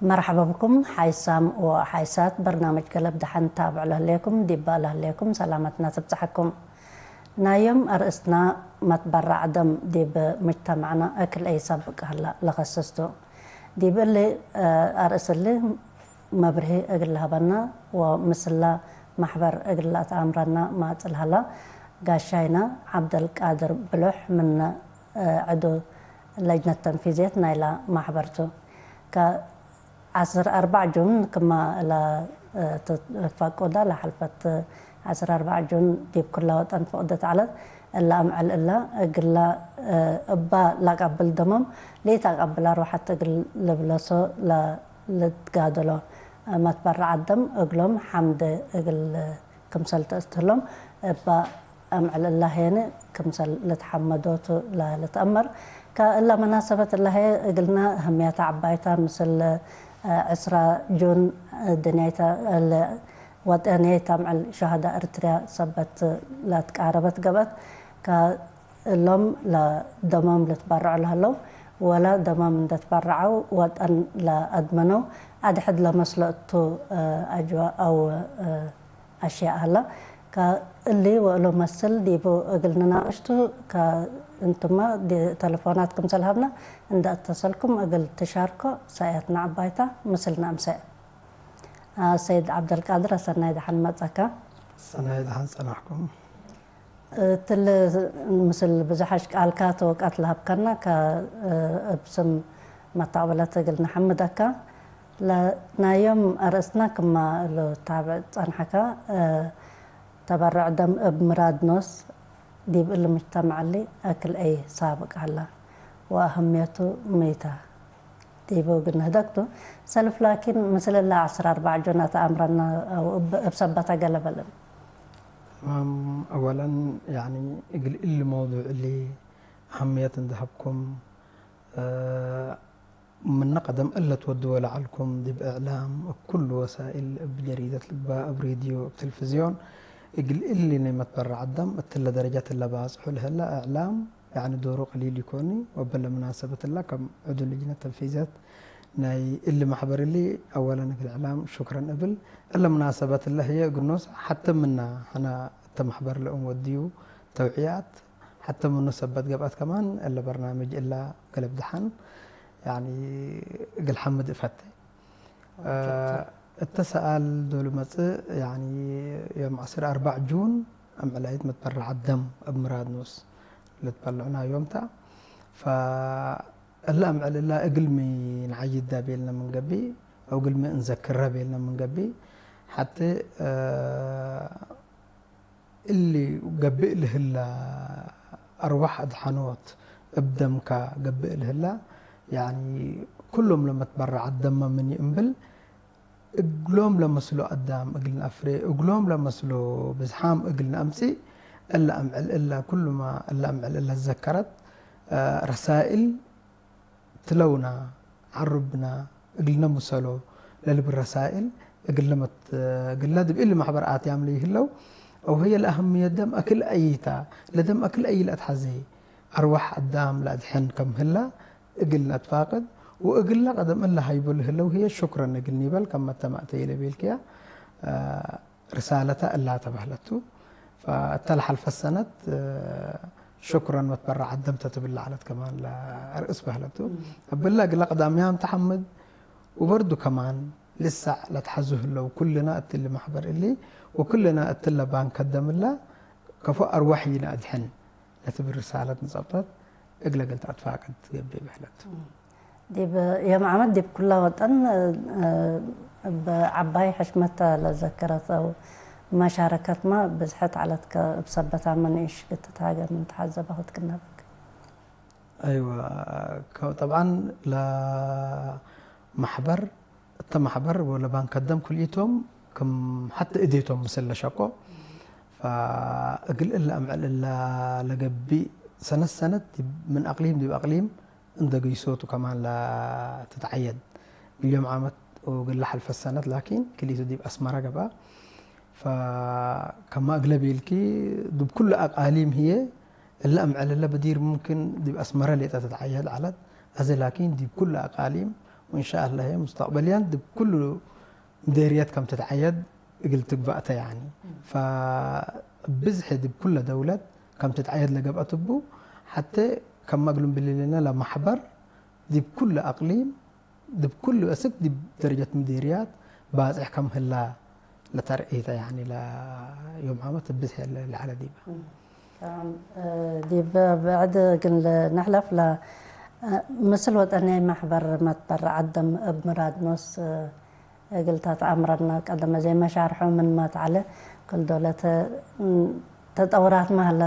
መርሓባ ብኩም ሓይሳም ወሓይሳት በርናመጅ ገለብ ደሓን ታብዕ ለህሌኩም ዲባ ለህሌኩም ሰላመትና ትብጽሐኩም። ናዮም ኣርእስትና መትበራዕ ደም ዲብ ሙጅተማዕና እክል ኣይ ሰብ ቃህላ ለኸስስቱ። ዲብ እሊ ኣርእስ እሊ መብርሂ እግል ለሀበና ወምስላ ማሕበር እግል ለኣትኣምረና ማጽል ሀላ ጋሻይና ዓብደልቃድር ብሉሕ ምን ዕዱ ለጅነት ተንፊዝየት ናይላ ማሕበርቱ። ከዓስር ኣርባዕ ጁን ክማ እላ ትፈቁዳ ለሓልፈት ዓስር ኣርባዕ ጁን ዲብ ኩላ ወጠን ፍቅደት ዓለት እላ ኣምዕል እላ እግላ እባ ላቀብል ደሞም ሌት ኣቀብል ኣርባሓት እግል ልብለሶ ልትጋደሎ መትበረዓት ደም እግሎም ሓምድ እግል ክምሰል ተእስትህሎም እባ ኣምዕል እላሄን ክምሰል ልትሓመዶቱ ልትአመር። ከእላ መናሰበት እላሄ እግልና ህምያታ ዓባይታ ምስል ዕስራ ጁን ድንያይታ ወጠንያይታ ምዕል ሸሃዳ እርትርያ ሰበት ላትቃረበት ገበት ከእሎም ለደሞም ልትበርዑ ለህለው ወላ ደሞም እንደትበረዐው ወጠን ለአድመነው ኣድሕድ ለመስሎ እቱ ኣጅዋ ኣው ኣሽያ ኣላ። ከእሊ ወእሎ መስል ዲቡ እግል ንናቅሽቱ ከእንትማ ተለፎናት ክምሰል ሃብና እንደ እተሰልኩም እግል ትሻርኮ ሳያትና ዓባይታ ምስልና እምሰ። ሰይድ ዓብደልቃድር ኣሰናይ ደሓን መጸካ። ሰናይ ደሓን ጸናሕኩም። ትል ምስል ብዙሓሽ ቃልካ ተወቃት ለሃብካና እብ ስም መታቕበለት እግል ንሓምደካ። ናዮም ኣርእስትና ክማ እሉ ታብዕ ጸንሐካ ተበርዕ ደም እብ ምራድ ኖስ ዲብ እሊ ሙጅተማዕ እሊ ኣክል ኣይ ሳብቅ ሀላ ወአህምየቱ ምይታ ዲቡ ግን ህደግቱ ሰልፍ ላኪን ምስል እላ ዓስር ኣርባዕ ጆናት ኣምረና እብ ሰበታ ገለበልን تمام أولا يعني እግል እሊ መውዱዕ እሊ أهمية እንደሃብኩም ምነ ቀደም እለ ትወድዎ ለዓልኩም ዲብ እዕላም እብ ኩሉ ወሳኢል እብ ጀሪደት ልግባእ እብ ሬድዮ እብ ትልፍዝዮን እግል እሊ ናይ መትበረዓት ደም እትለ ደረጃት እለ ባጽሑ ለህለ እዕላም ያኒ ዶሩ ቀሊል ኢኮኒ ወበለ ምናሰበት እላ ከም ዕዱ ልጅነት ተንፊዘት ናይ እሊ ማሕበር እሊ ኣወለን እግል እዕላም ሹክረን እብል። እለ ምናሰበት እለ ህየ እግል ኖስ ሐተ ምና ሕና እተ ማሕበር ለእም ወድዩ ተውዕያት ሐተ ምኑ ሰበት ገብአት ከማን እለ በርናምጅ እላ ገለብ ደሓን ያኒ እግል ሐምድ እፈቴ። እተ ሰኣል ዶል መጽእ ያኒ ዮም ዓስር ኣርባዕ ጁን ኣምዕላይት መትበረዓት ደም እብ ምራድ ኖስ ልትበልዑና ዮም ታ። ፈእለ ኣምዕል እላ እግልሚ ንዓይዳ ቤልና ምን ገቢ አው እግልሚ እንዘክራ ቤልና ምን ገቢ ሐቲ እሊ ገብእ ልህላ አርዋሕ አድሓኖት እብ ደምካ ገብእ ልህላ ያኒ ኩሎም ለመትበረዓት ደመ ምን ይእምብል እግሎም ለመስሎ አዳም እግል ነአፍሬ እግሎም ለመስሎ ብዝሓም እግል ነአምጽእ እለ አምዕል እላ ኩሉማ እለ አምዕል እለ ዘከረት ረሳእል ትለውና ዓሩብና እግልነ ሙሰሎ ለልብል ረሳእል እግልነ መት እግልነ ድብኢል ማሕበር ኣትያም ለይህለው አው ህየ ለአህምየት ደም አክል አይታ ለደም አክል አይ ለአትሐዜ አርዋሕ አዳም ለአድሕን ከም ህላ እግልነ አትፋቅድ ወእግልነ ቀደም እለ ሃይቦ ለህለው ህየ ሹክረን እግል ኒበል ከም መተማእተይ ለቤልክያ ርሳለታ እላ ተባህለቱ። ፈእተ ለሐልፈት ሰነት ሹክረን መትበረዓት ደም ተትብል ለዐለት ከማን ለርእስ በህለቱ። እብለ እግለ ቀዳምያም ተሐምድ ወበርዱ ከማን ልሳዕ ለትሐዙ ህለው ኩልና እትሊ ማሕበር እሊ ወኩልና እትለ ባንክ ከደምላ ከፎ አርዋሕ ይነ አድሕን ለትብል ርሳለት ንጸብጠት እግለ ገልጣት ፋቅድ ትገብእ በህለት። ዲብ የም ዓመት ዲብ ኩላ ወጠን እብ ዓባይ ሕሽመት ለዘከረት አው መሻረከትማ ብዝሐት ዐለት ከእብ ሰበታመ ንኢሽ ክትትሃገ ምን ተሓዘበ ክትክነብክ። አይወ ጠብዓን ለማሕበር እተ ማሕበር ወለባንክ ከደም ክልኢቶም ክም ሐቲ እዴቶም ምስል ለሸቆ ፈእግል እለ አምዕል እለ ለገቢእ ሰነት ሰነት ዲብ ምን አቅሊም ዲብ አቅሊም እንደ ገይሶቱ ከማን ለትትዓየድ። ግልዮም ዓመት ወግለ ሐልፈት ሰነት ላኪን ክልኢቱ ዲብ አስመረ ገብአ። ፈከማ እግለ ቤልኪ ዲብ ኩሉ አቃሊም ህዬ እለ አምዕል እለ በዲር ሙምክን ዲብ አስመረ ሌጠ ትትዓየድ ዐለት። አዜ ላኪን ዲብ ኩሉ አቃሊም وإن شاء الله هي مستقبليا دي بكل مديريات كم تتعيد قلت بقى يعني. فبزح دي بكل دولة كم تتعيد لقب أتبو، حتى كم مقلوم بالليلنا لمحبر دي بكل أقليم دብ ኩሉ እስክ ድብ ደረጀት ምዴርያት ባጽሕ ከም ህላ ለተርእይተ ያኒ ለዮም ዓመት ብዝሕ ለዓለ ዲባ ዲብ ብዕድ ግን ንሕለፍ ምስል ወጠንያይ ማሕበር መትበረዕ ዓደም እብ ምራድኖስ እግል ተትአምረና ቀደመ ዘይመሻርሖ ምን ማትዓለ ክል ዶለ ተጠውራት ማህላ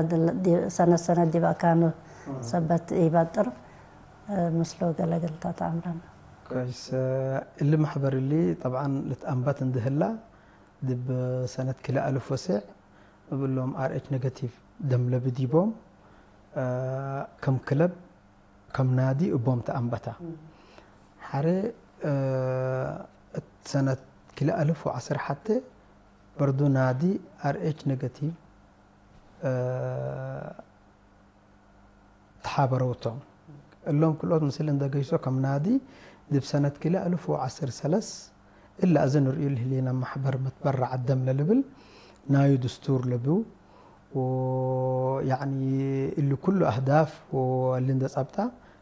ሰነት ሰነት ዲብ አካኑ ሰበት ኢባጥር ምስሎ ገለ እግል ተትአምረና። كويس. እሊ ማሕበር እሊ ጠብዓን ልትአንበት እንድህላ ድብ ሰነት ክልተ አልፍ ወስዕ እብሎም አር ኤች ኔጋቲቭ ደም ለብዲቦም ከም ክለብ ከም ናዲ እቦም ተአንበታ። ሓረ እት ሰነት ክልተ አልፍ ወዓሰርተ ሓተ በርዱ ናዲ አር ኤች ኔጋቲቭ ተሓበረውቶም። እሎም ክልኦት ምስል እንደ ገይሶ ከም ናዲ ድብ ሰነት ክልተ አልፍ ወዓሰርተ ሰለስ እላ እዚ ንርእዩ ልህሌና ማሕበር መትበረዕ ዓደም ለልብል ናዩ ድስቱር ለብው ያኒ እሊ ኩሉ አህዳፍ ወእሊ እንደ ጸብጣ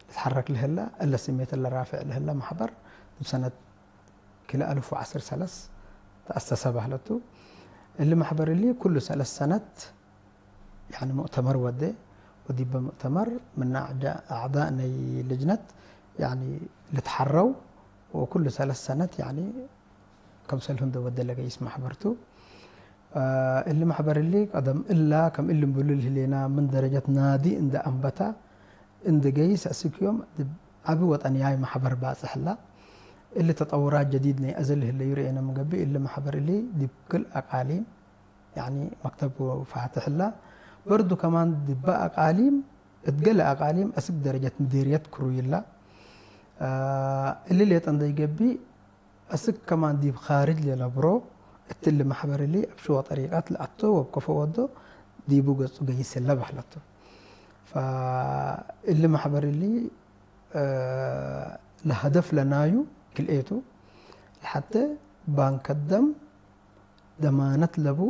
ልትሐረክ ልህላ እለ ስሜት እለ ራፍዕ ልህላ ማሕበር ድብ ሰነት ክልተ አልፍ ወዓሰርተ ሰለስ ተአሰሰ ባህለቱ። እሊ ማሕበር እሊ ኩሉ ሰለስ ሰነት ያኒ ሙእተመር ወደ ወዲበ ሙእተመር ምና አዕዳእ ናይ ልጅነት ያኒ ልትሐረው ወኩሉ ሰለስ ሰነት ያኒ ከምሰልሁ እንደ ወደ ለገይስ ማሕበርቱ። እሊ ማሕበር እሊ ቀደም እላ ከም እሊ እንብሉ ልህሌና ምን ደረጀት ናዲ እንደ አንበታ እንደ ገይስ አስክዮም ዓቢ ወጠንያይ ማሕበር ባጽሕላ። እሊ ተጠውራት ጀዲድ ናይ አዘ ልህለዩ ርኤነ ምንገብእ እሊ ማሕበር እሊ ዲብ ክል አቃሊም ያኒ መክተብ ፋትሕላ። በርዱ ከማን ድባ አቃሊም እት ገለ አቃሊም አስክ ደረጀት ምዴርየት ክሩይላ። እሊ ሌጠ እንደይገቢ አስክ ከማን ዲብ ኻርጅ ለነብሮ እትሊ ማሕበር እሊ እብ ሽወ ጠሪቃት ለአቶ ወብ ከፎ ወዶ ዲቡ ገጹ ገይስለ በህለቶ። ፈእሊ ማሕበር እሊ ለሀደፍ ለናዩ ክልኤቱ ለሐተ ባንከት ደም ደማነት ለቡ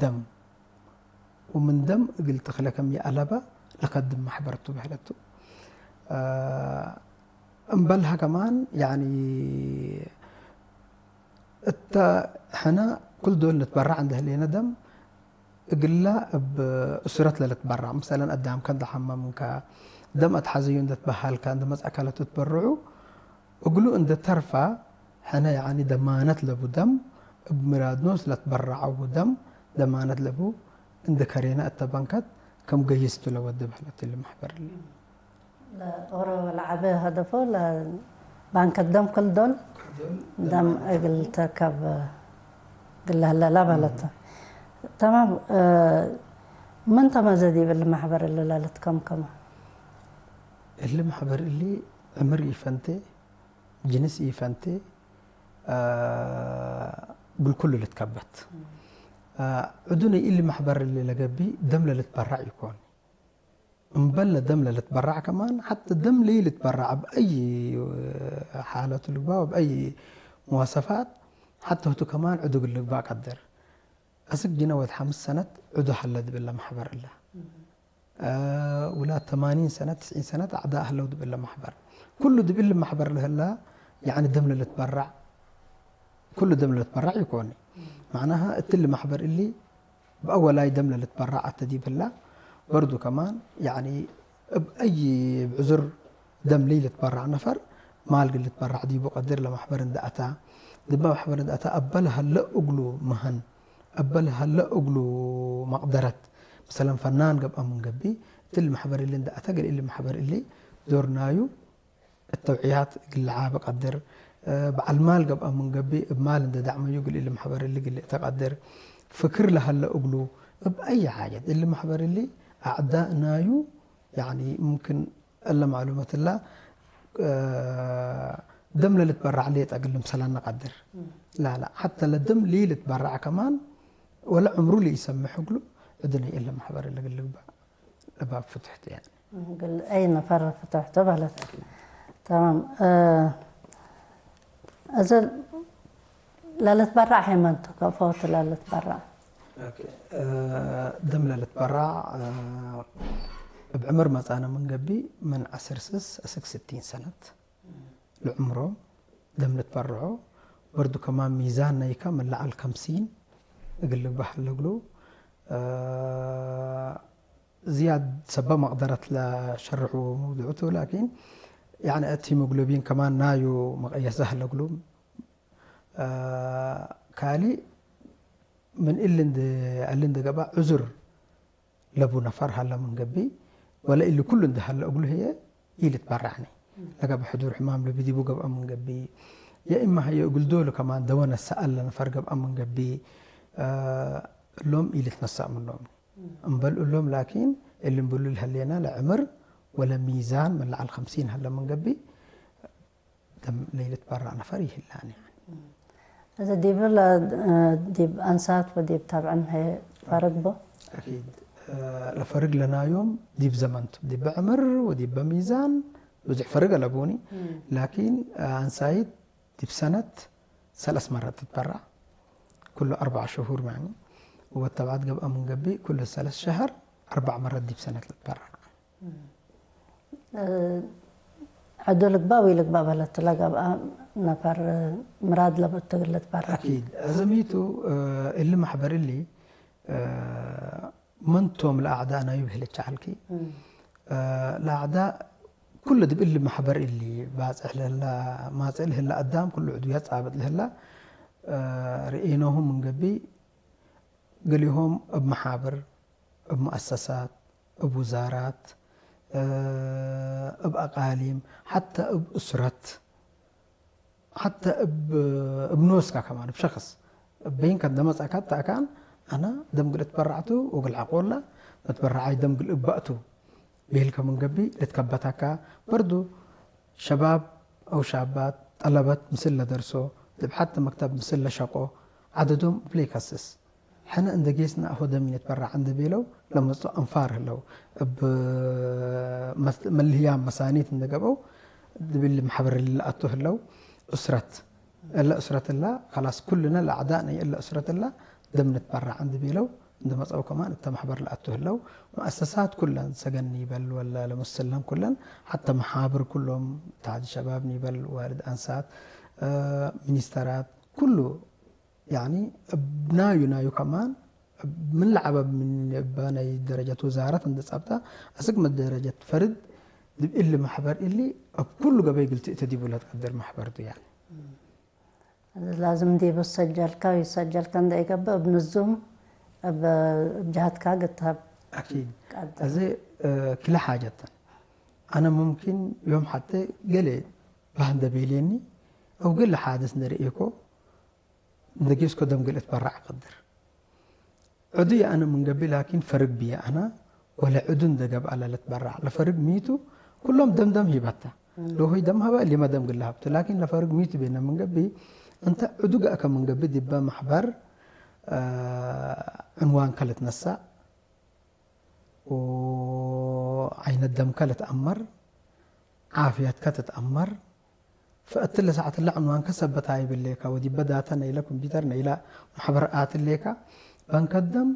ደም ወምን ደም እግል ተክለ ከም ይአለበ ለከድም ማሕበር ቱ በህለቱ። እምበልሃ ከማን ያኒ እተ ሕነ ኩል ዶል ንትበራዕ እንደ ህሌነ ደም እግላ እብ እሱረት ለልትበራዕ ምሰለን አዳምከ እንደ ሐመምንከ ደም አትሐዘዩ እንደ ትበሃልከ እንደ መጽአከ ለትትበርዑ እግሉ እንደ ተርፋ ሕነ ያኒ ደማነት ለቡ ደም እብ ምራድኖስ ለትበራዐው ደም ደማነት ለቡ እንደ ከሬነ እተ በንከት ከም ገይስቱ ለወደ በህለት እሊ ማሕበር እሊ። ለኦሮ ለዐበ ሀደፎ ለባንከት ደም ክል ዶል ደም እግል ተከብ ግለ ህለላ በለተ። ተማም ምን ተመዘ ዲብ እሊ ማሕበር እሊ ለልትከምከመ? እሊ ማሕበር እሊ ዕምር ኢፈንቴ ጅንስ ኢፈንቴ ግልኩሉ ልትከበት። ዕዱነ ኢሊ ማሕበር እሊ ለገቢ ደም ለልትበራዕ ይኮን። እምበል ለደም ለልትበራዕ ከማን ሐተ ደም ለይልትበራዕ እብ አይ ሓለቱ ልግባእ ወእብ አይ መዋሰፋት ሐተ ህቱ ከማን ዕዱግ ልግባእ ቀድር። አስክ ጅነ ወድ ሐምስ ሰነት ዕዱ ሀለ ድብለ ማሕበር እለ። ውላድ ተማኒን ሰነት ትስዒን ሰነት አዕዳእ ህለው ድብለ ማሕበር። ኩሉ ድብል ማሕበር ለህላ ያኒ ደም ለልትበራዕ ኩሉ ደም ለልትበራዕ ይኮኒ። ማዕናሃ እትሊ ማሕበር እሊ ብአወላይ ደም ለልትበራዕ አተ ዲብ ህላ በርዱ ከማን ያኒ እብ አይ ዕዙር ደም ለይልትበራዕ ነፈር ማል ግል ልትበራዕ ዲቡ ቀድር ለማሕበር እንደ አታ ድበ ማሕበር እንደ አታ አበ ለሀለ እግሉ መሀን እበ ለሀለ እግሉ መቅደረት ምሰለን ፈናን ገብአ ምን ገቢ እትሊ ማሕበር እሊ እንደ አተ ገል እሊ ማሕበር እሊ ዶር ናዩ እተውዕያት እግል ለዓበ ቀድር በዓል ማል ገብአ ምን ገቢ እብ ማል እንደ ዳዕመዩ ግል እሊ ማሕበር እሊ ግል እተ ቀድር ፍክር ለሀለ እግሉ እብ አይ ሓጀት እሊ ማሕበር እሊ አዕዳእ ናዩ ያኒ ሙምክን እለ ማዕሉመት እላ ደም ለልትበራዕ ሌጠ እግል ልምሰለነ ቀድር። ላላ ሐተ ለደም ሊ ልትበራዕ ከማን ወለ ዕምሩ ሊኢሰምሕ እግሉ ዕድነ እለ ማሕበር እለ እግል ልግባእ ለባብ ፍቱሕቲ ያኒ። እግል አይ ነፈር ፍቱሕቲ በለት። ተማም። እዚ ለልትበራዕ ሄመንቱ ከፈወት ለልትበራዕ ደም ለልትበራዕ እብ ዕምር መጻነ ምን ገቢ ምን ዓስር ስስ እስክ ስቲን ሰነት ልዕምሮ ደም ልትበርዖ በርዱ ከማን ሚዛን ናይካ ምን ለዓል ከምሲን እግል ልግባህ ኣለግሉ ዝያድ ሰባ መቅደረት ለሸርሑ መውድዑቱ ላኪን ያኒ እቲ ሂሞግሎቢን ከማን ናዩ መቀየሰ ኣለግሉ ካሊ ምን እሊ እንደ እሊ እንደ ገባ ዑዙር ለቡ ነፈር ሃለ ምን ገቢ ወለ እሊ ኩሉ እንደ ሃለ እግሉ ህየ ኢልትበራዕኒ ለገባ ሕዱር ሕማም ለቢ ዲቡ ገብአ ምን ገቢ የእማ ህየ እግል ዶሉ ከማን ደወነ ሰአል ለነፈር ገብአ ምን ገቢ እሎም ኢልትነሳእ ምኖም እምበል እሎም ላኪን እሊ እምብሉ ለህሌና ለዕምር ወለ ሚዛን ምን ለዓል ከምሲን ሃለ ምን ገቢ ደም ለይልትበራዕ ነፈር ይህላን። እዚ ዲብ ዲብ ኣንሳት ወዲብ ታብዕን ፈርግ ቦ? ለፈርግ ለናዮም ዲብ ዘመንቱ ዲብ ዕምር ወዲብ በሚዛን ብዙሕ ፈርግ ኣለቡኒ። ላኪን ኣንሳይት ዲብ ሰነት ሰለስ መረት ትትበራዕ ኩሉ ኣርባዕ ሽሁር ማኒ ወተብዓት ገብአ ምን ገቢ ኩሉ ሰለስ ሸህር ኣርባዕ መረት ዲብ ሰነት ልትበራዕ። ዕዱ ልግባእ ወይ ልግባእ በለቱ ለገብአ ነፈር ምራድ ለበቱ ግለት በራ። أكيد أزميتو اللي محبر اللي መንቶም ለአዕዳእ ናዩ ብህልቻ ሐልኪ ለአዕዳእ ኩሉ ድብ እሊ ማሕበር እሊ ባጽሕ ለህላ ማጽእ ለህላ አዳም ኩሉ ዕዱያት ጻብጥ ለህላ ርኢኖሁም እንገቢ ገሊሆም እብ መሓብር እብ መአሰሳት እብ ውዛራት እብ አቃሊም ሓታ እብ እስረት ሓታ እብ እብ ኖስካ ከማን እብ ሸክስ እበይን ከም ደመጻካ ተአካን አና ደምግል እትበራዕቱ ወግል ዓቆላ መትበራዓይ ደምግል እባእቱ ቤልከ ምን ገቢ ልትከበታካ በርዱ ሸባብ አው ሻባት ጠለበት ምስል ለደርሶ ልብሓት መክተብ ምስል ለሸቆ ዓደዶም እብ ለይከስስ ሕነ እንደ ጌስና አሆ ደም ይንትበራዕ እንደ ቤለው ለመጹ አንፋር ህለው እብ መልህያም መሳኒት እንደ ገብአው ድብል ማሕበር ለአቱ ህለው እስረት እለ እስረት እላ ከላስ ኩልነ ለአዕዳእ ናይ እለ እስረት እላ ደም ንትበራዕ እንደ ቤለው እንደ መጸው ከማን እተ ማሕበር ለአቱ ህለው መአሰሳት ኩለን ሰገን ይበል ወላ ለመስለን ኩለን ሓተ መሓብር ኩሎም ታዕዲ ሸባብ ይበል ዋልድ አንሳት ሚኒስተራት ኩሉ ያኒ እብ ናዩ ናዩ ከማን ምን ለዓበ ምን እበ ናይ ደረጀት ውዛረት እንደ ጸብጣ አስግ መደረጀት ፈርድ ድብ እሊ ማሕበር እሊ እብ ኩሉ ገበይ ግልቲ እተ ዲቡ ለትቀድር ማሕበር ቱ ያኒ ላዝም ዲቡ ሰጀልካ ይሰጀልካ እንደ ይገብእ እብ ንዙም እብ ጃሃትካ ግተብ አኪድ እዚ ክላ ሓጀተን አነ ሙምኪን ዮም ሓተ ገሌ ባህ እንደ ቤልየኒ አው ገለ ሓደስ እንደ ርእየኮ እንደ ጌስኮ ደም ግል እትበራዕ እቀድር ዕዱ የአነ ምን ገቢ ላኪን ፈርግ ብየ አና ወለ ዕዱ እንደ ገብአ ለልትበራዕ ለፈርግ ሚቱ ኩሎም ደም ደም ሂበታ ለሆይ ደም ሀበ ሊመ ደም ግል ሀብቱ ላኪን ለፈርግ ሚቱ ቤነ ምን ገቢ እንተ ዕዱ ገእከ ምን ገቢ ዲበ ማሕበር ዕንዋንከ ልትነሳእ ወዓይነት ደምከ ልትአመር ዓፍየትከ ትትአመር ፈእትለ ሰዓት እለ ዕንዋንከ ሰበት አይብሌካ ወዲበ ዳተ ነይለ ኮምፒተር ነይለ ማሕበር አትሌካ በንከደም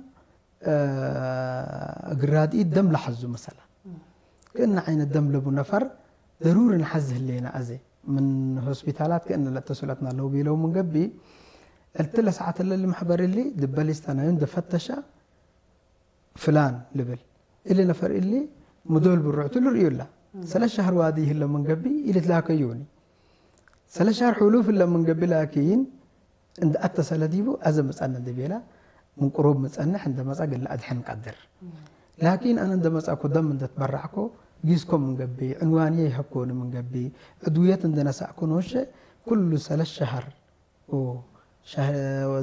እግር ራድኢት ደም ለሐዙ መሰላ ክእነ ዓይነት ደም ለቡ ነፈር ደሩሪ ንሐዝ ህሌና አዜ ምን ሆስፒታላት ክእነ ለተሱለትና ለው ቢለው ምን ገቢ እልትለ ሰዓት እለ ልምሕበር እሊ ድበ ሊስታ ናዩ እንደፈተሻ ፍላን ልብል እሊ ነፈር እሊ ምዶል ብሩዕቱ ልርእዩላ ሰለ ሻህር ዋዲ ይህለ ምን ገቢ ኢልትላከዩኒ ሰለ ሻህር ሑሉፍ እለ ምን ገቢ ላኪን እንደ አተሰለ ዲቡ አዘ ምጸነ እንደ ቤላ ምን ቁሩብ ምጸንሕ እንደ መጻ ግለ አድሐን ቀድር ላኪን አነ እንደ መጻኩ ደም እንደ ትበራዕኮ ጊስኮ ምን ገቢ ዕንዋንየ ይሀብኮኒ ምን ገቢ ዕድውየት እንደ ነሳእኮ ኖሸ ኩሉ ሰለ ሻህር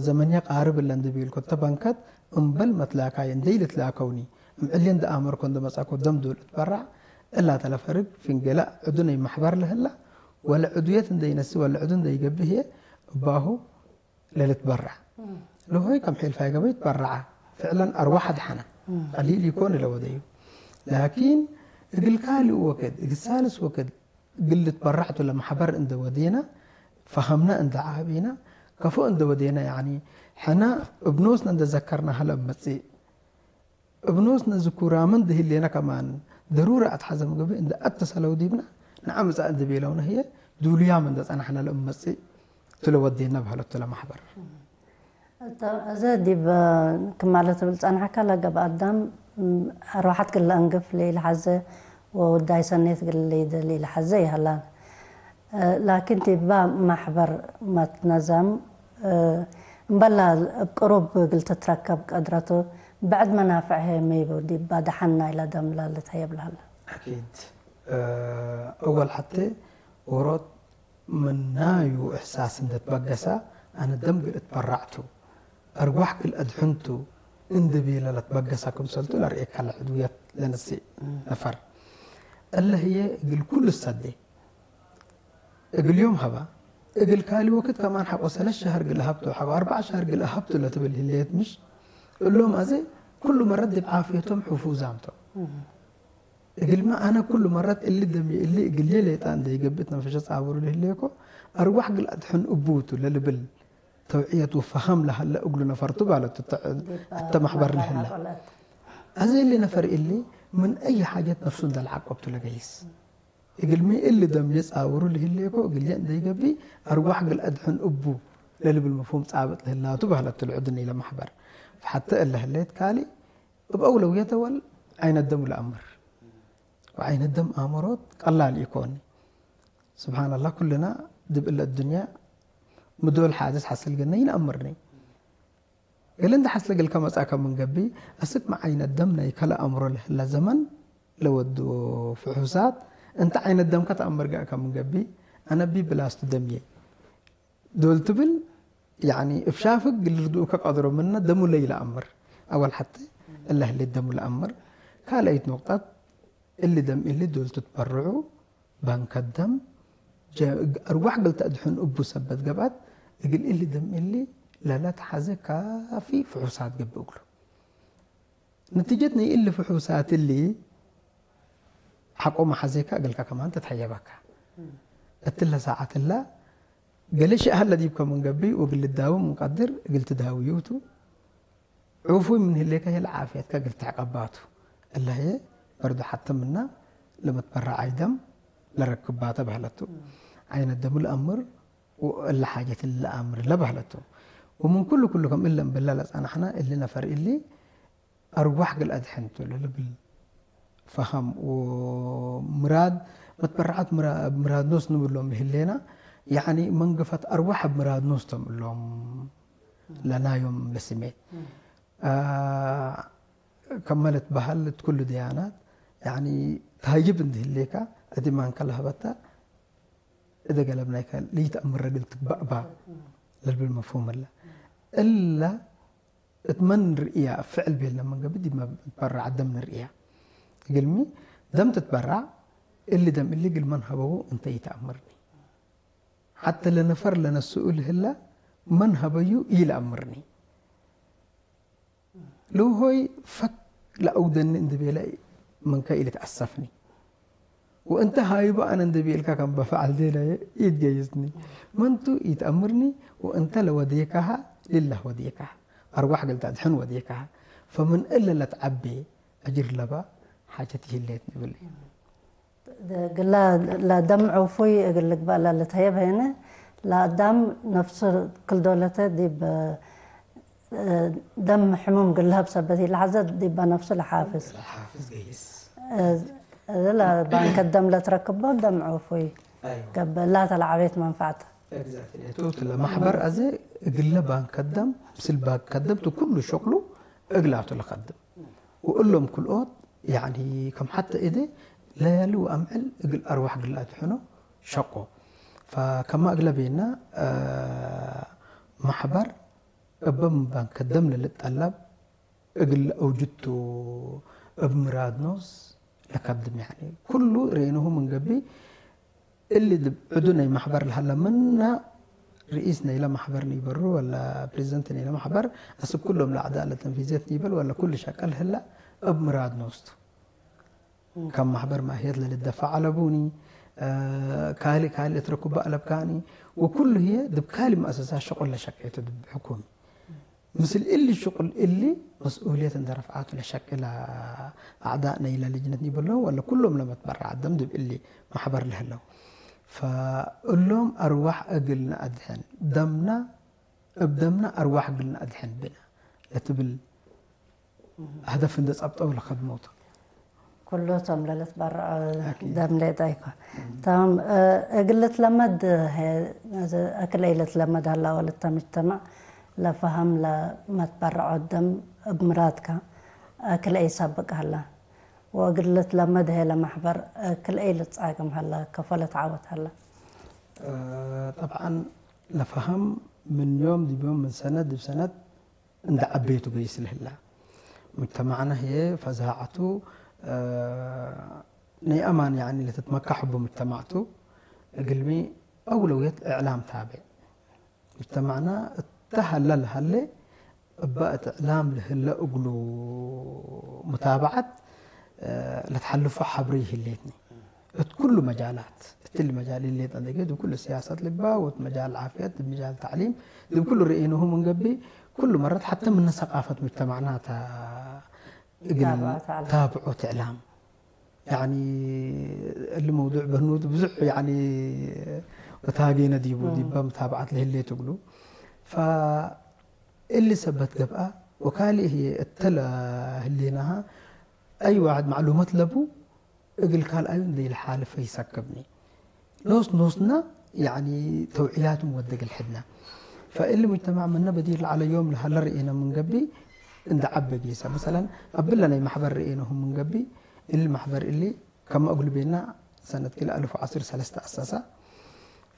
ዘመንየ ቃርብ እለ እንደ ቤልኮ ተበንከት እምበል መትላካይ እንደ ኢልትላከውኒ እምዕሌ እንደ አመርኮ እንደ መጻኮ ደም ዱል እትበራዕ እላ ተለፈርግ ፊንገላ ዕዱ ናይ ማሕበር ለህላ ወለ ዕዱየት እንደ ይነሲ ወለ ዕዱ እንደ ይገብህ እየ እባሁ ለልትበራዕ ለሆይ ከም ሒልፋይ ገበይ ትበራዓ ፍዕለን አርዋሕ አድሓና ቀሊል ይኮን ለወደዩ ላኪን እግል ካልእ ወክድ እግል ሳልስ ወክድ እግል ልትበራዕቱ ለማሕበር እንደ ወዴና ፈሃምና እንደ ዓቢና ከፎ እንደ ወዴና ያኒ ሕና እብኖስና እንደ ዘከርና ሀለ መጽእ እብኖስና ዝኩራመን ድህሌና ከማን ደሩራ ኣትሓዘ ምግቢ እንደ ኣተሰለው ዲብና ንዓምፃ እንደ ቤለውና ህየ ዱልያም እንደ ጸናሕና ለእመጽእ ትለወዴና ባህለቱ ለማሕበር እዚ ዲብ ክማለ ትብል ጸናሕካ ለገብ ኣዳም ኣርባሓት ግለ እንግፍ ለኢልሓዘ ወውዳይ ሰኔት ግለ ይደል ኢልሓዘ ይሃላን ላኪን ዲባ ማሕበር መትነዘም እምበላ እብ ቅሩብ እግል ትትረከብ ቀድረቱ ብዕድ መናፍዕ ሄ መይቡ ዲባ ደሓን ናይላ ደምላ ልትሀየብ ለሀላ። ኣኪድ እወል ሐቴ ወሮት ምናዩ እሕሳስ እንደ ትበገሳ ኣነ ደም ግል እትበራዕቱ ኣርዋሕ ግል ኣድሕንቱ እንደ ቤለ ለትበገሳ ክምሰልቱ ለርእየካ ለዕድውየት ለነስእ ነፈር እለ ህየ እግል ኩሉ ሰዴ እግል ዮም ሀባ እግል ካሊ ወክድ ከማን ሐቆ ሰለስ ሸህር ግል ሀብቱ ሐቆ ኣርባዕ ሸህር ግል ሀብቱ ለትብል ህሌት ምሽ እሎም ኣዜ ኩሉ መረት ዲብ ዓፍየቶም ሕፉዛም ቶም እግልሚ ኣነ ኩሉ መረት እሊ ደሚ እሊ እግልየ ሌጣ እንደ ይገብእ ነፈሸ ጻብሩ ልህሌኮ ኣርዋሕ ግል ኣድሕን እቡ ቱ ለልብል ተውዕየት ወፈሃም ለሀለ እግሉ ነፈርቱ ባለቱ እተ ማሕበር ልህለ ኣዜ እሊ ነፈር እሊ ምን ኣይ ሓጀት ነፍሱ እንደ ለዓቆብቱ ለገይስ እግልሚ እሊ ደምየ ጻውሩ ልህሌኮ እግልየ እንደ ይገብእ ኣርዋሕ ግል ኣድሕን እቡ ለልብል መፍሁም ጻብጥ ልህላቱ ባህለቱ ልዕድን ኢለ ማሕበር ፈሓተ እለ ህሌት ካሊ እብ ኣውለውየተ ወል ዓይነ ደሙ ለኣምር ወዓይነ ደም ኣምሮት ቀላል ኢኮኒ ስብሓንላህ ኩልና ድብ እለ እዱንያ ምዶል ሓድስ ሓስል ገነ ይንኣምርኒ ገለ እንደ ሓስለ ገልካ መጻእካ ምን ገቢ ኣስክ መዓይነ ደም ናይ ከለ ኣምሮ ለህላ ዘመን ለወዱ ፍሑሳት እንተ ዓይነ ደምካ ተኣምር ጋእካ ምን ገቢ ኣነቢ ብላስቱ ደምየ ዶል ትብል ያኒ እብ ሻፍግ ልርድኡከ ቀድሮ ምነ ደሙ ለይለኣምር ኣወል ሐተ እለ ህሌት ደሙ ለኣምር ካልአይት ኖቅጣት እሊ ደም እሊ ዶል ትትበርዑ ባንከ ደም ኣርዋሕ ግል ተእድሕን እቡ ሰበት ገብአት እግል እሊ ደም እሊ ለለትሐዘ ካፊ ፍሑሳት ገብእ እግሉ። ንቲጀት ናይ እሊ ፍሑሳት እሊ ሐቆ መሐዜካ እግልካ ከማን ትትሐየበካ። እትለ ሳዓት እላ ገሌ ሸእ ሀለ ዲብከ ምን ገብእ ወግል ልዳዊ ምን ቀድር እግል ትዳውዩ ቱ። ዑፉይ ምን ህሌከ ህየ ለዓፍየትከ እግል ትዕቀባ ቱ። እለ ህየ በርዶ ሐተ ምና ለመትበረዓይ ደም ለረክባተ በህለቱ። ዓይነ ደሙ ለአምር ወእለ ሓጀት እሊ ለአምር እለ በህለቱ። ወምን ኩሉ ኩሉ ከም እለ እምብለ ለጸናሕነ እሊ ነፈር እሊ ኣርዋሕ ግል ኣድሕን ቱ ለልብል ፈኸም ወምራድ መትበረዓት ምራድ ኖስ ንብሎም ህሌና ያኒ መንግፈት ኣርዋሕ ኣብ ምራድ ኖስ ቶም እሎም ለናዮም ለስሜት ከመለት ባህል ትኩሉ ደያናት ያኒ ታይብ እንድህሌካ እቲ ማንከ ለህበታ እደ ገለብ ናይካ ልይተኣምር ረግል ትግባእ ባ ለልብል መፍሁም ኣለ እላ እት መን ርእያ ፍዕል ቤልና መንገቢ ዲብ መበራዕ ደም ንርእያ እግልሚ ደም ትትበራዕ እሊ ደም እሊ እግል መን ሀበው እንተ ይተኣምርኒ ሐተ ለነፈር ለነስኡ ልህላ መን ሀበዩ ኢለኣምርኒ ልውሆይ ፈክ ለአውደኒ እንድቤለ ምንከ ኢልትአሰፍኒ ወእንተ ሃይቦ ኣነ እንድቤልካ ከም በፈዓል ዴለየ ኢትገይዝኒ መንቱ ኢትአምርኒ ወእንተ ለወዴካሃ ልላህ ወዴካሃ ኣርዋሕ ገልታ ድሕን ወዴካሃ ፈምን እለ ለትዓቤ አጅር ለባ ሓጀት ይህሌት ንብል እዩ። ግላ ለደም ዑፉይ እግል ልግባእ ለልትሀየብ ሄነ ለአዳም ነፍሱ ክልዶለተ ዲብ ደም ሕሙም ግልሀብ ሰበት ኢለሐዘ ዲባ ነፍሱ ለሓፍዝ። ለሓፍዝ ገይስ። እዚ ለባንከ ደም ለትረክቦ ደም ዑፉይ ገብእ ላተ ለዓቤት መንፋዕተ። Exactly. ቱ ለማሕበር ኣዘ እግለ ባንከ ደም ምስል ባንከ ደም ቱ ኩሉ ሸቅሉ እግላቱ ለከድም። ወእሎም ክልኦት ያኒ ከም ሐተ እደ ለያሊ ወአምዕል እግል አርዋሕ ግላቱ ሕኖ ሸቆ። ፈከማ እግለ ቤና ማሕበር እበ ምን ባንከ ደም ለልጠለብ እግል አውጅቱ እብ ምራድ ኖስ ለከድም ያኒ ኩሉ ሬንሁ ምን ገቢ እሊ ድብ ዕዱ ናይ ማሕበር ለሀለ ምና ርኢስ ናይለ ማሕበር ንይበሩ ወላ ፕሬዚደንት ናይለ ማሕበር አስብ ኩሎም ለአዕዳእ ለተንፊዝየት ንይበል ወላ ኩሉ ሸቀል ህላ እብ ምራድ ኖስቱ ከም ማሕበር ማህየት ለልደፋዕ አለቡኒ ካልእ ካልእ ትረክቦ ኣለብካኒ። ወኩሉ ህየ ድብ ካልእ መእሰሳ ሸቁል ለሸቀየቱ ድብ ሕኩም። ምስል እሊ ሽቁል እሊ መስኡልየት እንደ ረፍዓቱ ለሸቅላ ኣዕዳእ ነይለ ልጅነት ይበሎ ወለ ኩሎም ለመትበረዕ ደም ድብ እሊ ማሕበር ለህለው። ፈእሎም ኣርዋሕ እግልና ኣድሕን ደምና እብ ደምና ኣርዋሕ እግልና ኣድሕን ብና ለትብል ሀደፍ እንደ ጸብጠው ለኸድሞቱ። ኩሉ እቶም ለልትበርዖ ኣኪድ። ደም ሌጣ ይኮን። እቶም፣ እ፣ እግል ልትለመድ፣ ሄ፣ እዚ እክለ ኢለ ትለመድ ሀላ ወልተ ምጅተማዕ ለፈሀም ለመትበርዖ ደም እብ ምራድካ እክለ ኢሳብቅ ሀላ። ወእግል ልትለመድ ሄ ለማሕበር እክለ ኢልትጻገም ሀላ፣ ከፎ ለትዓወት ሀላ። እ፣ ጠብዓን ለፈሀም ምን ዮም ዲብ ዮም ምን ሰነት ዲብ ሰነት እንደ ዐበየቱ ገይስ ለህላ። ሙጅተማዕና ህየ ፈዛዓቱ፣ እ፣ ናይ ኣማን ያኒ ለትትመካሕ እቡ ሙጅተማዕቱ እግልሚ ኣውለውየት እዕላም ታብዕ። ሙጅተማዕና እተ ሀለ ለሀለ እባ እት እዕላም ለህለ እግሉ ሙታብዓት፣ እ፣ ለትሓልፎ ሐብሪ ይህሌትኒ። እት ኩሉ መጃላት፣ እትሊ መጃል ኢሌ ጠንደገ፣ ድብ ኩሉ ስያሰት ልባ፣ ወት መጃል ዓፍየት፣ ድብ መጃል ተዕሊም፣ ድብ ኩሉ ርኢንሁ ምን ገቢ፣ ኩሉ መረት ሐተ ምን ሰቃፈት ሙጅተማዕና ታ እግል ታብዖ ተዕላም። ታብዖ ትዕላም። ያኒ እሊ መውዱዕ በህኑት ብዙሕ ያኒ ወታጌነ ዲቡ ም። ዲበ ሙታብዓት ለህሌት እግሉ። ፈእሊ ሰበት ገብአ ወካልእ ህየ እተለ ህሌናሃ አይ ዋሕድ ማዕሉመት ለቡ እግል ካልኣዩ እንደ ኢልሓልፈ ይሰክብኒ። ኖስ ኖስና ያኒ ተውዕያቱ ምወደግ ልሕድና። ፈእሊ ሙጅተማዕ መነ በዲር ለዓለ ዮም ለሀለ ርኤነ ምን ገቢ እንደ ዐበ ጌሰ። መሰለን፣ አብለ ናይ ማሕበር ርኤነሁ ምን ገቢ፣ እሊ ማሕበር እሊ ከመ እግሉ ቤና ሰነት ክልኤ አልፍ ወዐስር ሰለስተ አሳሳ።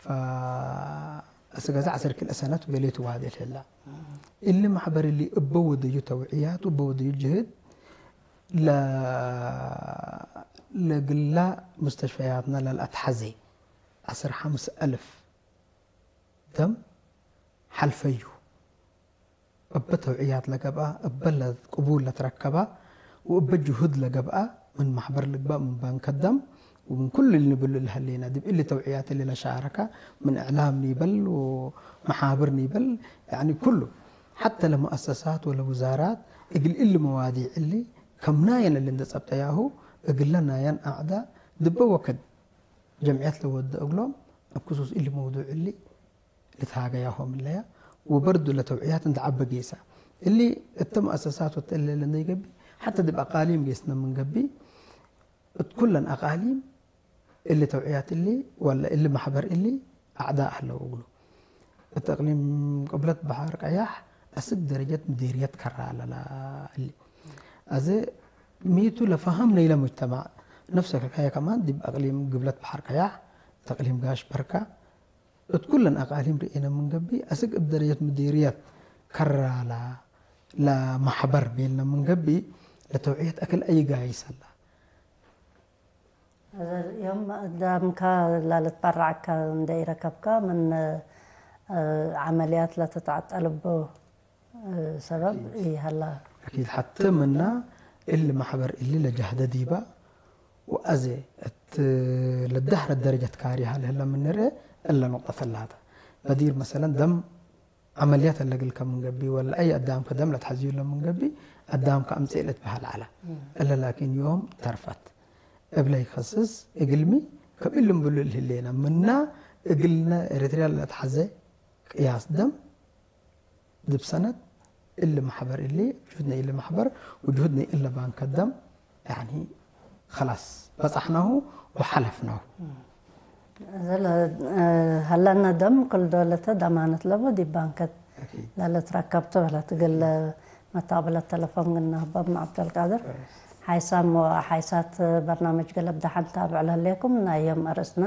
ፈ-፣ እስገዛ ዐስር ክልኤ ሰነት ገሌቱ ዋዴ ልህላ። እሊ ማሕበር እሊ እበ ወደዩ ተውዕያቱ፣ እበ ወደዩ ጅህድ፣ ለ-፣ ለግላ ሙስተሽፈያትና ለልአትሐዜ ዐስር ሐምስ አልፍ ደም ሐልፈዩ። እበ ተውዕያት ለገብአ፣ እበ ለቅቡል ለትረከባ ወእበ ጅሁድ ለገብአ ምን ማሕበር ልግባእ ምን ባንከ ደም ወምን ኩሉ ልንብሉ ለሀሌና። ዲብ እሊ ተውዕያት እሊ ለሻረከ ምን እዕላም ኒበል ወመሓብር ኒበል፣ ያኒ ኩሉ ሐተ ለመአሰሳት ወለውዛራት እግል እሊ መዋዲዕ እሊ ከም ናየን እሊ እንደ ጸብጠያሁ እግለ ናየን አዕዳ ድበ ወክድ ጀምዕየት ለወደ እግሎም እብ ክሱስ እሊ መውዱዕ እሊ ልትሃገያሆም እለያ ወበርዱ ለተውዕያት እንደ ዐበ ጌሰ። እሊ እተ መአሰሳት ወተ እለ ለነይገቢ ሐተ ድብ አቃሊም ጌስነ ምን ገቢ እት ኩለን አቃሊም እሊ ተውዕያት እሊ ወለ እሊ ማሕበር እሊ አዕዳ አለው እግሉ። እት እቅሊም ቅብለት በሐር ቀያሕ አስክ ደረጀት ምዲርየት ከራ ለላ እሊ። አዜ ሚቱ ለፈሀም ነይለ ሙጅተማዕ ነፍሰ ከካየ ከማን ዲብ አቅሊም ግብለት በሐር ቀያሕ፣ ተቅሊም ጋሽ በርካ፣ እት ኩለን አቃሊም ርኤነ ምን ገቢ አስክ እብ ደረጀት ምዲርየት ከራላ ለማሕበር ቤልነ ምን ገቢ ለተውዕየት አክል አይጋይሰላ። ዮም ዳምካ ላልትበራዕካ እንደ ኢረከብካ ምን፣ እ፣ ዐመልያት ለትትዓጠልቦ፣ እ፣ ሰበብ ይሀላ። አኪድ ሐተ ምና እሊ ማሕበር እሊ ለጃህደ ዲባ ወአዜ እት ለዳህረ ደረጀት ካሪሃ ለህለ ምንርኤ እለ ኑቅጠት ላተ። በዲር መሰለን ደም ዐመልያት እለ እግልከ ምን ገቢ ወለ አይ አዳምከ ደም ለትሐዝዩ እለ ምን ገቢ አዳምከ አምጽእ ለትበሀል ዐለ። እለ ላኪን ዮም ተርፈት። እብለ ይከስስ እግልሚ ከብእልም ብሉ እልህሌና ምና እግልነ ኤረትርያ ለትሐዘ ቅያስ ደም ድብ ሰነት እሊ ማሕበር እሊ ጅሁድ ናይ እሊ ማሕበር ወጅሁድ ናይ እለ ባንከ ደም ያኒ ኸላስ በጻሕናሁ ወሐለፍናሁ። እዘ ለ-፣ ሀለነ ደም ክል ዶለተ ደማነት ለቦ ዲብ ባንከት አኪድ። ለልትረከብ ትበለት እግል መታቅብለት ተለፎን ግን ንህቦም ዐብደልቃድር። ሓይሳም ወሓይሳት በርናምጅ ገለብ ደሓን ታብዕ ለህሌኩም ናይ ዮም አርእስነ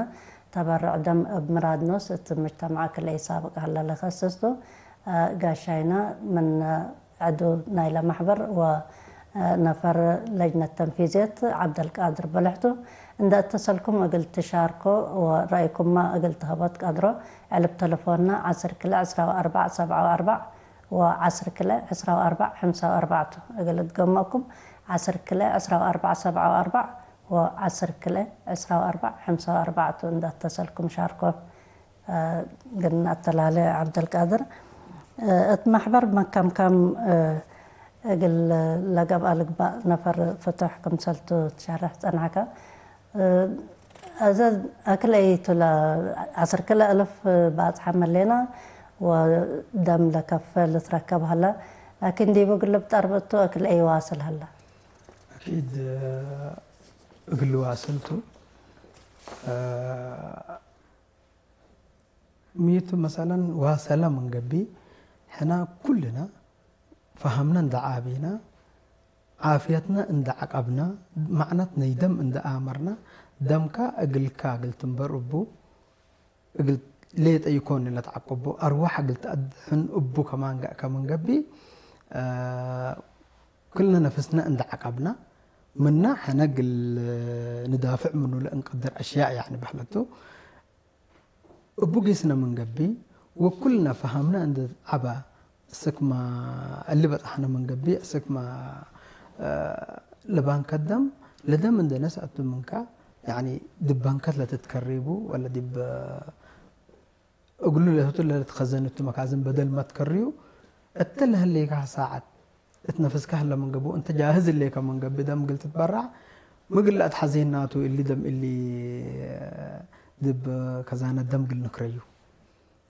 ተበርዕ ደም እብ ምራድ ኖስ እት ምጅተማዕ ክልኤ ሳብቅ ሀለ ለከስስቱ ጋሻይና ምን ዕዱ ናይለ ማሕበር ወነፈር ለጅነት ተንፊዝየት ዐብደልቃድር በልሕቱ እንደ እተሰልኩም እግል ትሻርኮ ወረአይኩማ እግል ትሀቦ ትቀድሮ ዕልብ ተለፎንና ዐስር ክልኤ ዕስራ ወአርባዕ ሰብዓ ወአርባዕ ወዐስር ክልኤ ዕስራ ወአርባዕ ሐምሳ ወአርባዕ ቱ እግል እትገመኩም ዐስር ክልኤ ዕስራ ወአርባዕ ሰብዓ ወአርባዕ ዓሰርተ ክልተ ዕስራ ኣርባዕ ሓምሳ ኣርባዕተ እንዳተሰልኩም ሻርኮ ግን ኣተላለ ዓብደልቃድር እቲ ማሕበር መካምካም እግል ለገብኣ ልግባእ ነፈር ፍቱሕ ክምሰልቱ ትሸርሕ ጸናሕካ። እዘ ኣክል ኣይቱላ ዓሰርተ ክልተ እልፍ ባጽሓ መሌና ወደም ለከፈ ልትረከብ ሀላ ላኪን ዲቡ ግልብ ጠርብቱ ኣክል ኣይዋስል ሀላ። أكيد እግል ዋስልቱ ሚቱ መሰለን ዋሰለ መንገቢ ሕና ኩልና ፈሃምና እንዳ ዓቢና ዓፍየትና እንዳ ዓቀብና ማዕናት ናይ ደም እንዳ ኣመርና ደምካ እግልካ እግል ትንበር እቡ እግል ሌጠ ይኮን ለትዓቀቦ ኣርዋሕ እግል ተኣድሕን እቡ ከማን ገእከ መንገቢ ኩልና ነፍስና እንዳ ዓቀብና ምና ሕነ እግል ንዳፍዕ ምኑ ለእንቀድር ኣሽያእ ያዕኒ በህለቱ እቡ ጌስነ ምን ገቢ ወኩልነ ፈሃምነ እንደ ዐበ እስክመ እሊ በጽሐነ ምን ገቢ እስክመ ለባንከት ደም ለደም እንደ ነስአቱ ምንከ ያኒ ዲብ ባንከት ለትትከሪቡ ወለ ዲብ እግሉ ለህቱ ለልትከዘን እቱ መካዝን በደል መትከርዩ እተ ለህሌካ ሳዐት እት ነፍስካ ህለ ምን ገቡ እንተ ጃህዝ ህሌከ ምን ገቢ ደም እግል ትትበራዕ ምግል ለአትሐዜናቱ እሊ ደም እሊ ድብ ከዛነ ደም እግል ንክረዩ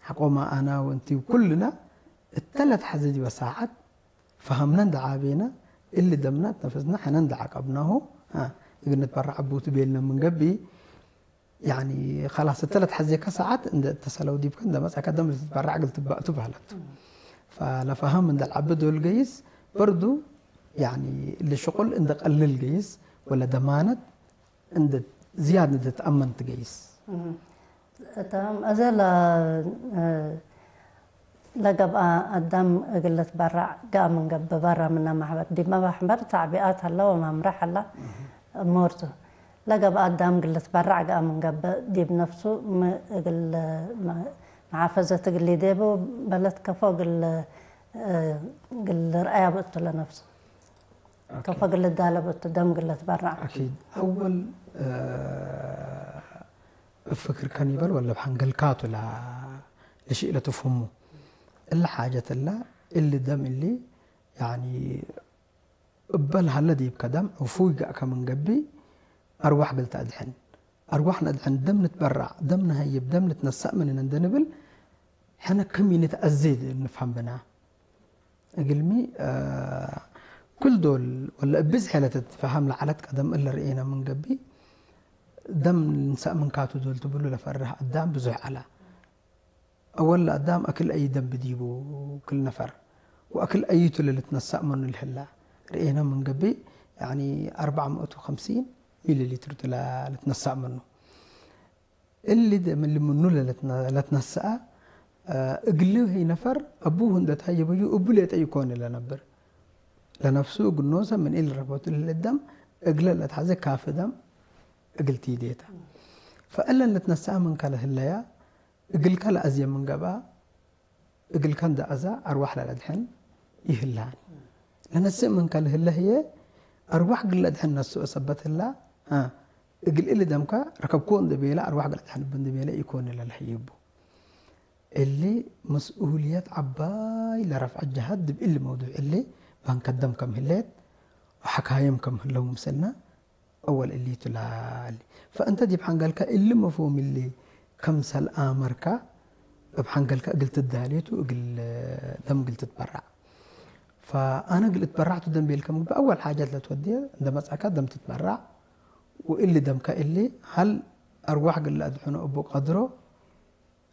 ሐቆማ አና ወእንቲ ኩልና እተ ለትሐዜ ዲበ ሳዐት ፈሀምነ እንደ ዓቤነ እሊ ደምና እት ነፍስና ሕነ እንደ ዐቀብናሁ እግል ንትበራዕ እቡ ትቤልነ ምን ገቢ ያኒ ኸላስ እተ ለትሐዜከ ሰዓት እንደ እተሰለው ዲብከ እንደ መጸከ ደም ልትበራዕ እግል ትባእቱ በህለቱ። ፈለፈሀም እንደ ልዐቢ ዶል ገይስ በርዱ ያኒ እሊ ሽቁል እንደ ቀልል ገይስ ወለ ደማነት እንደ ዝያድ እንደ ተአመን ትገይስ። እቶም እዘ ለገብአ አዳም እግል ልትበራዕ ገአ ምን ገብእ በረ ምነ ማሕበር ዲብ መባሕበር ተዕቢአት ሀለ ወመምርሕ ሀለ እሙርቱ ለገብአ አዳም እግል ልትበራዕ ገአ ምን ገብእ ዲብ ነፍሱ ም እግል መሓፈዘት እግል ሊዴቡ በለት ከፎ እግል እግል ልርአያ ብእቱ ለነፍሱ ከፎ እግል ልዳለ ብእቱ ደም እግል ልትበራዕ። أكيد أول እብ ፍክርከን ይበል ወለ እብ ሐንገልካቱ ለሽእለ ትፍህሙ። እለ ሓጀት እለ እሊ ደም እሊ ያኒ እበል ሀለ ዲብከ ደም ዕፉይ ገእከ ምን ገብእ አርዋሕ እግል ተአድሕን። አርዋሕ ነድሕን ደም ንትበራዕ፣ ደም ነሀይብ፣ ደም ንትነሰእ ምንነ እንደ ንብል ሕነ ክም ይንትአዜ ንፍሀም ብና። እግልሚ ኩል ዶል ወለ እብ ብዝሕ ለትትፈሀም ለዐለት ቀደም እለ ርኤነ ምን ገብእ ደም ልንሰእ ምንካቱ ዶል ትብሉ ለፈርህ አዳም ብዙሕ ዐለ። አወል ለአዳም አክል አይ ደም ብዲቡ ክል ነፈር ወአክል አዩቱ ለልትነሰእ ምኑ ልህላ ርኤነ ምን ገብእ ያኒ አርበዕ ምእት ወከምሲን ሚሊ ሊትር ቱ ለልትነሰእ ምኑ። እሊ ደም እሊ ምኑ ለትነሰአ እግል ህይ ነፈር አቡሁ እንደ ተሀየበዩ እቡ ሌጠ ኢኮን ለነብር። ለነፍሱ እግል ኖሰ ምን እሊ ረክበቱ ለህለ ደም እግለ ለትሐዘ ካፊ ደም እግል ቲዴተ። ፈእለን ልትነሰአ ምንከ ለህለያ እግልከ ለአዝየ ምን ገብአ እግልከ እንደ አዛ አርዋሕ ለለድሕን ይህላን። ለነስእ ምንከ ለህለ ህዬ አርዋሕ እግል ለድሕን ነስኦ ሰበት ህላ እግል እሊ ደምከ ረከብኮ እንደ ቤለ አርዋሕ እግል ለድሕን እብ እንደ ቤለ ኢኮን ለልህይቡ። እሊ መስኡልየት ዐባይ ለረፍዐ ጀሀት ዲብ እሊ መውዱዕ እሊ ባንከት ደም ከም ህሌት ወሐካይም ከም ህለው ምስልና አወል እሊቱ ላሊ። ፈእንተ ዲብ ሐንገልከ እሊ መፍሁም እሊ ከምሰል አመርካ እብ ሐንገልከ እግል ትዳሌቱ እግል ደም እግል ትትበራዕ። ፈአነ እግል እትበራዕቱ ደም ቤልከ ምግቢ አወል ሓጀት ለትወድየ እንደ መጽአከ ደም ትትበራዕ ወእሊ ደምከ እሊ ሀል አርዋሕ እግል ለአድሕኖ እቡ ቀድሮ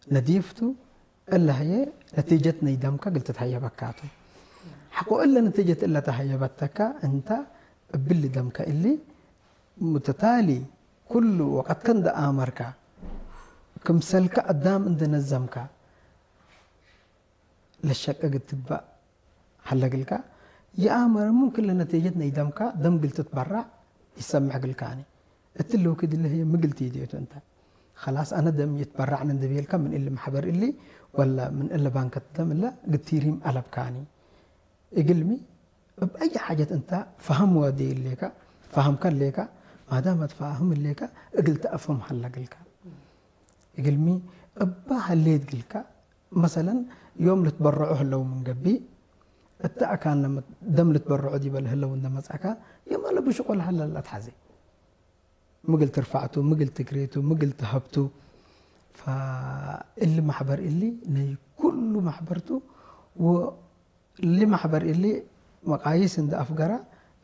ነዲፍቱ እለ ህዬ ነቲጀት ናይ ደምከ እግል ትትሀየበካቱ። ሐቆ እለ ነቲጀት እለ ተሀየበተከ እንተ እብሊ ደምከ እሊ ሙተታሊ ኩሉ ወቀትከ እንደ አመርካ ክምሰልከ አዳም እንደ ነዘምካ ለሸቅ እግል ትግባእ ሀለ እግልካ ይአመረ ሙምክን ለነቲጀት ናይ ደምካ ደም እግል ትትበራዕ ይሰምሕ እግልካኒ። እትሊ ወክድ እሊ ህዬ ምግል ቲዴቱ እንተ። ኸላስ አነ ደም ይትበራዕነ እንደ ቤልካ ምን እሊ መሕበር እሊ ወላ ምን እለ ባንከት ደም እለ ግቲሪም አለብካኒ። እግልሚ እብ አይ ሓጀት እንተ ፈሀም ወዴ እሌካ፣ ፈሀምከ እሌካ፣ ማዳም ኣትፋ ኣህም እሌካ እግል ተኣፍም ሃላ ግልካ እግልሚ እባ ሃሌት ግልካ መሰለን ዮም ልትበረዑ ህለው ምን ገቢ እታ ኣካን ደም ልትበረዑ ዲበል ህለው እንደመጻካ የማለ ብሽቆል ሃላ ላትሓዜ ምግል ትርፋዕቱ ምግል ትግሬቱ ምግል ትሀብቱ እሊ ማሕበር እሊ ናይ ኩሉ ማሕበርቱ እሊ ማሕበር እሊ መቃይስ እንደ ኣፍገራ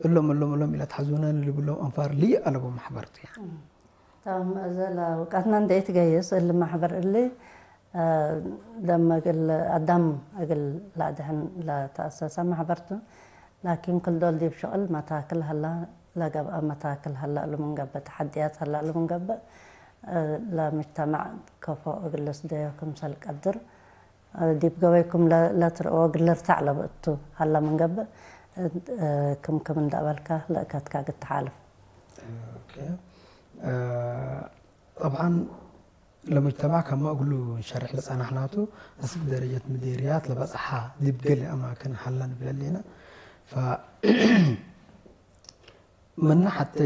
እሎም እሎም እሎም ኢላ ትሓዙነን ልብሎም ኣንፋር ልይ ኣለቦ ማሕበርቱ እያ። እዛ ለውቃትና እንደ ትገይስ እሊ ማሕበር እሊ ደም እግል ኣዳም እግል ላድሕን ለተኣሰሰ ማሕበርቱ ላኪን ክልዶል ዲብ ሽቕል መታክል ሀላ ለገብአ መታክል ሀላ እሉ ምንገብእ ተሓድያት ሀላ እሉ ምንገብእ ለምጅተማዕ ከፎ እግል ልስደዮ ክምሰል ቀድር ዲብ ገበይኩም ለትርእዎ እግል ልርታዕ ለብእቱ ሀላ ምንገብእ ክም ክም እንዳበልካ ለእከትካ ግትሓልፍ። ጠብዓን ለሙጅተማዕ ከማ እግሉ ንሸርሕ ለጸናሕናቱ እስክ ደረጀት ምዴርያት ለበጽሓ ዲብ ገለ ኣማክን ሀላ ንብል ኣለና። ምና ሓተ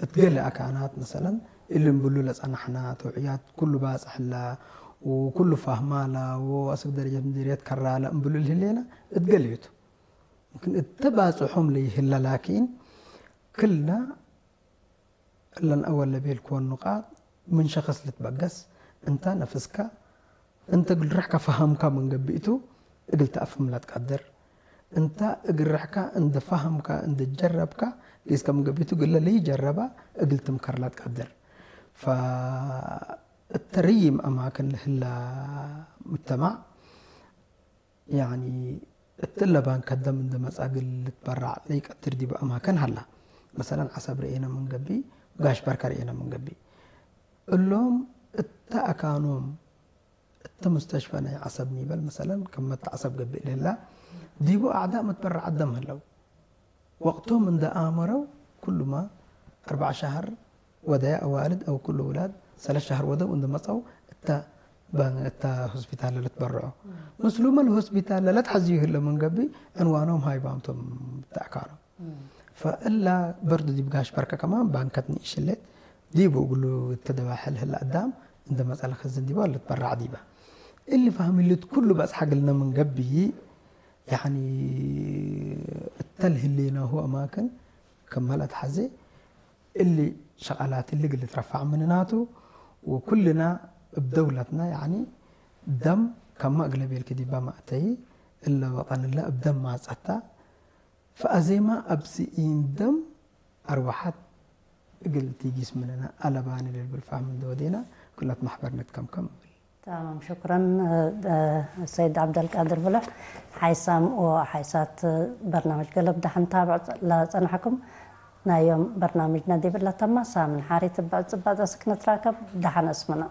እትገለ ኣካናት መሰለን እልም ብሉ ለጸናሕና ተውዕያት ኩሉ ባጽሕላ ወኩሉ ፋህማላ ወአስብ ደረጀት ምድርየት ከራላ እምብሉ ልህሌና እትገለዩቱ ምክን እተባጽሖም ለይህላ ላኪን ክልና እለን ኣወል ለቤልክወን ኑቃጥ ምን ሸኸስ ልትበገስ እንታ ነፍስካ እንተ ግልርሕካ ፈሃምካ መንገቢእቱ እግል ተኣፍም ላትቀድር እንታ እግርሕካ እንደ ፈሃምካ እንደ ጀረብካ ጌስካ መንገቢቱ ግለ ለይጀረባ እግል ትምከር ላትቀድር ፈእተረይም ኣማክን ልህላ ሙጅተማዕ ያኒ እትለ ባንክ ከደም እንደ መጻግል ልትበራዕ ለይቀትር ዲብ ኣማከን ሀላ። መሰለን ዓሰብ ርኤነ ምን ገቢ፣ ጋሽ በርከ ርኤነ ምን ገቢ። እሎም እተ ኣካኖም እተ ሙስተሽፈ ናይ ዓሰብ ኒበል መሰለን ከም መተ ዓሰብ ገቢ ልህላ ዲቡ ኣዕዳእ መትበራዕ ኣደም ሀለው። ወቅቶም እንደ ኣመረው ኩሉማ ኣርባዕ ሸህር ወደያ ኣዋልድ ኣው ኩሉ ውላድ ሰለስ ሸህር ወደው እንደ መጸው እታ እታ ሆስፒታል ለትበርዖ ምስሉመ ለሆስፒታል ለለትሐዝዩ ህለ መንገቢ ዕንዋኖም ሃይባምቶም ተኣካኖም ፈእላ በርዱ ዲብ ጋሽ በርከ ከማን ባንከት ንእሽሌት ዲቡ እግሉ እተደባሐል ህለ ኣዳም እንደ መጸለ ክዝን ዲባ ለትበራዕ ዲባ እሊ ፋህሚልት ኩሉ በጽሐ ግልነ መንገቢ ያኒ እተል ህሌናሁ ኣማክን ከም መል ኣትሓዜ እሊ ሸቓላት እሊ ግል ትረፋዕ ምንናቱ ወኩልና እብ ደውለትና ያኒ ደም ከማ እግለ ቤልክ ዲባ ማእተይ እለ ወጠን እለ እብ ደም ማጸታ ፈኣዜማ ኣብዚ ኢን ደም ኣርዋሓት እግል ቲጊስ ምንና ኣለባኒ ልብል ፋህም እንደወዴና ኩላት ማሕበር ንትከምከም እብል። تمام شكرا سيد عبد القادر بلح حيسام وحيسات برنامج قلب دحن تابع لصنحكم نايوم برنامجنا دي بلا تما سامن حاري تبع تبع دسك نتراكب دحن اسمنا